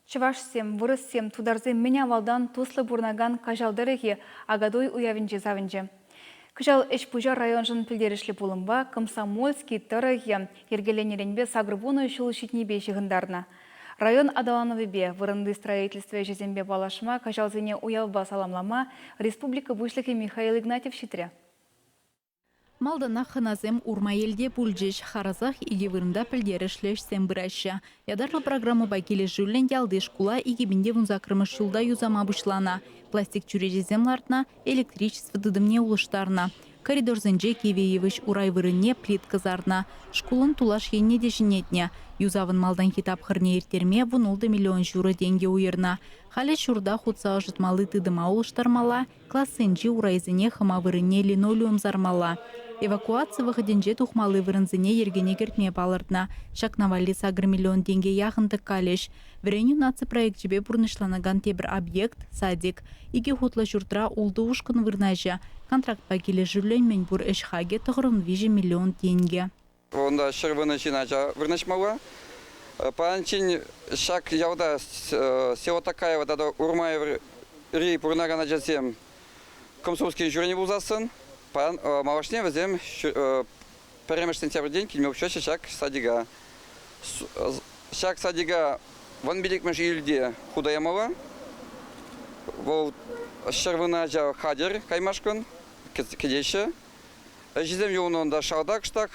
Чӑвашсем, вырӑссем, тутарсем мӗн авалтан туслӑ пурӑнакан Каҫал тӑрӑхӗ Акатуй уявӗнче савӑнчӗ. Кӑҫал ӗҫ-пуҫа районшӑн пӗлтерӗшлӗ пулӑмпа Комсомольски тӑрӑхӗ йӗркеленнӗренпе 80 ҫул ҫитнипе ҫыхӑнтарнӑ. Район аталанӑвӗпе, вырӑнти строительство ӗҫӗсемпе паллашма каҫалсене уявпа саламлама республика Пуҫлӑхӗ Михаил Игнатьев ҫитрӗ. Малтанах хӑнасем Урмаелте пулчӗҫ. Харӑсах икӗ вырӑнта пӗлтерӗшлӗ ӗҫсем пыраҫҫӗ. Ятарлӑ программӑпа килӗшӳллӗн ялти шкула 2018 ҫулта юсама пуҫланӑ. Пластик чӳречесем лартнӑ, электричество тытӑмне улӑштарнӑ. Коридорсенче кивӗ йывӑҫ урай вырӑнне плитка сарнӑ. Шкулӑн тулаш енне те ҫӗнетнӗ. Юсавӑн малтанхи тапхӑрне ирттерме 16 миллион ҫурӑ тенкӗ уйӑрнӑ. Халӗ ҫурта хутса ӑшӑтмалли тытӑма улӑштармалла, Классенчи урайсене хӑма вырӑнне линолеум сармалла. Эвакуаци вӑхӑтӗнче тухмалли вырӑнсене йӗркене кӗртме палӑртнӑ. Ҫакна валли 8 миллион тенкӗ яхӑн тӑккалӗҫ. Вӗренӳ наци проекчӗпе пурнӑҫланакан тепӗр объект – садик. Икӗ хутлӑ ҫуртра ултӑ ушкӑн вырнаҫӗ. Контрактпа килӗшӳллӗн мӗнпур ӗҫ хакӗ 93 миллион тенкӗ. Унта 110 ҫын ача вырнаҫмалла. Паянччен ҫак ялта село Такаево тата Урмаеври пурӑнакан ачасем Комсомольские ҫӳренӗ пулсассӑн, паян малашне вӗсем пӗрремӗш сентябрьтен килме пуҫлаҫҫӗ ҫак садика. Ҫак садика 15-мӗш июльте хута ямалла. Вӑл 110 ача хатӗр каймашкӑн кӗтеҫҫӗ. Ӗҫӗсем юлнӑ унта шалтак-штак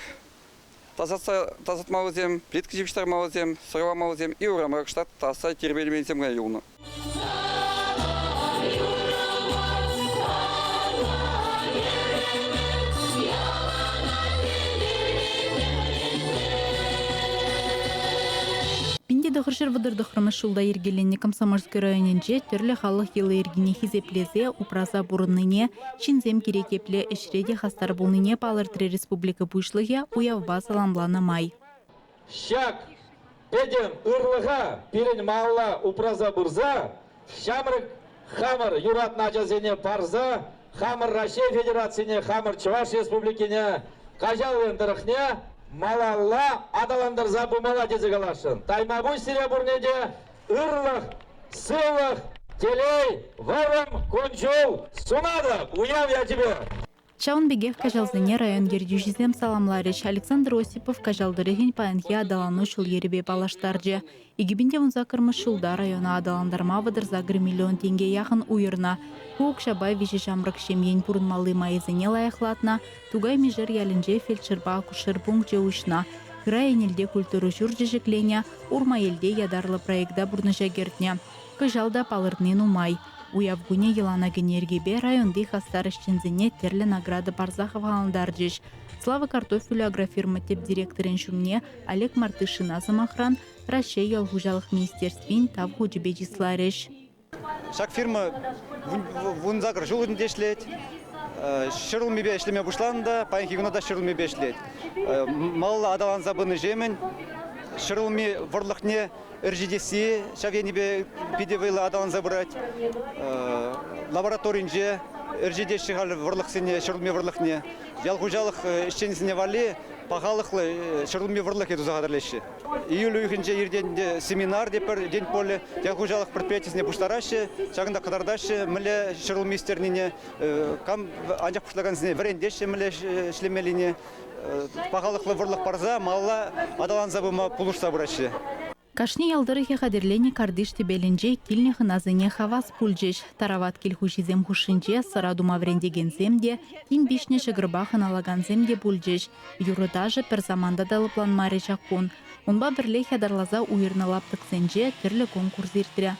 тасатса тасатмаллисем, плитка ҫыпӑҫтармаллисем, сӑрламаллисем и урамра кӑштах тасса тирпейлеменнисем кӑна юлнӑ. Пинте 939 ҫулта йӗркеленнӗ Комсомольски районӗнче тӗрлӗ халӑх йӑли-йӗркине хисеплесе, упраса пурӑннине Ҫынсем кирек епле ӗҫре те хастар пулнине палӑртрӗ республика Пуҫлӑхӗ уявпа саламланӑ май. Ҫак пӗтӗм ырлӑха пирӗн малалла упраса пырса, ҫамрӑк хамӑр юратнӑ ачасене парса, хамӑр Раҫҫей Федерацине, хамӑр Чӑваш Республикине, Каҫал ен тӑрӑхне малалла аталантарса пымалла тесе каласшӑн. Тайма пуҫ сире пурне те, ырлӑх, сывлӑх, телей, вӑрӑм кун-ҫул сунатӑп уяв ячӗпе! Ҫавӑн пекех каҫалсене район ертӳҫисем саламларӗҫ. Александр Осипов Каҫал тӑрӑхӗн паянхи аталану ҫул-йӗрӗпе паллаштарчӗ. 2018 ҫулта района аталантарма 38 миллион тенке яхӑн уйӑрнӑ. Ку укҫапа виҫӗ ҫамрӑк ҫемьен пурӑнмалли майӗсене лайӑхлатнӑ, Тукай Мишер ялӗнче фельдшерпа акушер пункчӗ уҫнӑ. Хырай Ӗнелте культура ҫурчӗ ҫӗкленӗ, Урмаелте ятарлӑ проекта пурнӑҫа кӗртнӗ. Кӑҫал та палӑртни нумай. Уяв кунӗ йӑлана кӗнӗ йӗркепе районти хастар ӗҫченсене тӗрлӗ награда парса хавхалантарчӗҫ. Слава картофелю агрофирма тӗп директорӗн ҫумне Олег Мартышина, сӑмахран, Раҫҫей ял хуҫалӑх министерствин Тав хучӗпе чысларӗҫ. Ҫак фирма 18 ҫул ӗнтӗ ӗҫлет. Ҫӗрулмипе ӗҫлеме пуҫланӑ та паянхи куна та ҫӗрулмипе ӗҫлет. Малалла аталанса пынӑҫемӗн ҫӗрулми вӑрлӑхне ӗрчетесси ҫав енӗпе питӗ вӑйлӑ аталанса пырать. Лабораторинче ӗрчетеҫҫӗ халь вӑрлӑхсене, ҫӗрулми вӑрлӑхне. Ял хуҫалӑх ӗҫченӗсене валли пахалӑхлӑ ҫӗрулми вӑрлӑхӗ туса хатӗрлеҫҫӗ. Июль уйӑхӗнче иртен семинар те пӗр день поле ял хуҫалӑх предприятисене пуҫтараҫҫӗ, ҫакӑнта кӑтартаҫҫӗ, мӗнле ҫӗрулми ӳстернине, кам анчах пуҫлакансене вӗрентеҫҫӗ мӗнле ӗҫлемеллине, пахалӑхлӑ вӑрлӑх парса малалла аталанса пыма пулӑшса пыраҫҫӗ. Кашни ял тӑрӑхӗ хатӗрленӗ картиш тӗпелӗнче килнӗ хӑнасене хавас пулчӗҫ. Тарават кил хуҫисем хушшинче сӑра тума вӗрентекенсем те, тин пиҫнӗ ҫӑкӑрпа хӑналакансем те пулчӗҫ. Юрӑ-ташӑ пӗр саманта та лӑпланмарӗ ҫак кун. Унпа пӗрлех ятарласа уйӑрнӑ лаптӑксенче тӗрлӗ конкурс иртрӗ.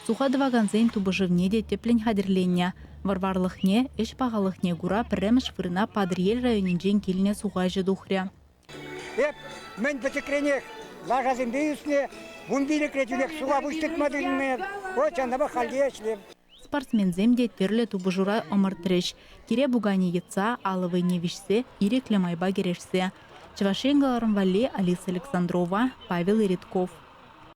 Суха тӑвакансен тупӑшӑвне те тӗплӗн хатӗрленнӗ. Вӑр-варлӑхне, ӗҫ пахалӑхне кура пӗрремӗш вырӑна Патӑрьел районӗнчен килнӗ сухаҫӑ тухрӗ. Эп мӗн пӗчӗкренех лашасемпе ӳснӗ, 15-ре тӳрех суха пуҫ тытма тытӑннӑ. Вот ҫавӑнпа халь те ӗҫлем. Спортсменсем те тӗрлӗ тупӑшура ӑмӑртрӗҫ. Кире пуканӗ йӑтса, алӑ вӑйне виҫсе, ирӗклӗ майпа кӗрешсе. Чӑваш Ен кӑларӑм валли Алиса Александрова, Павел Иритков.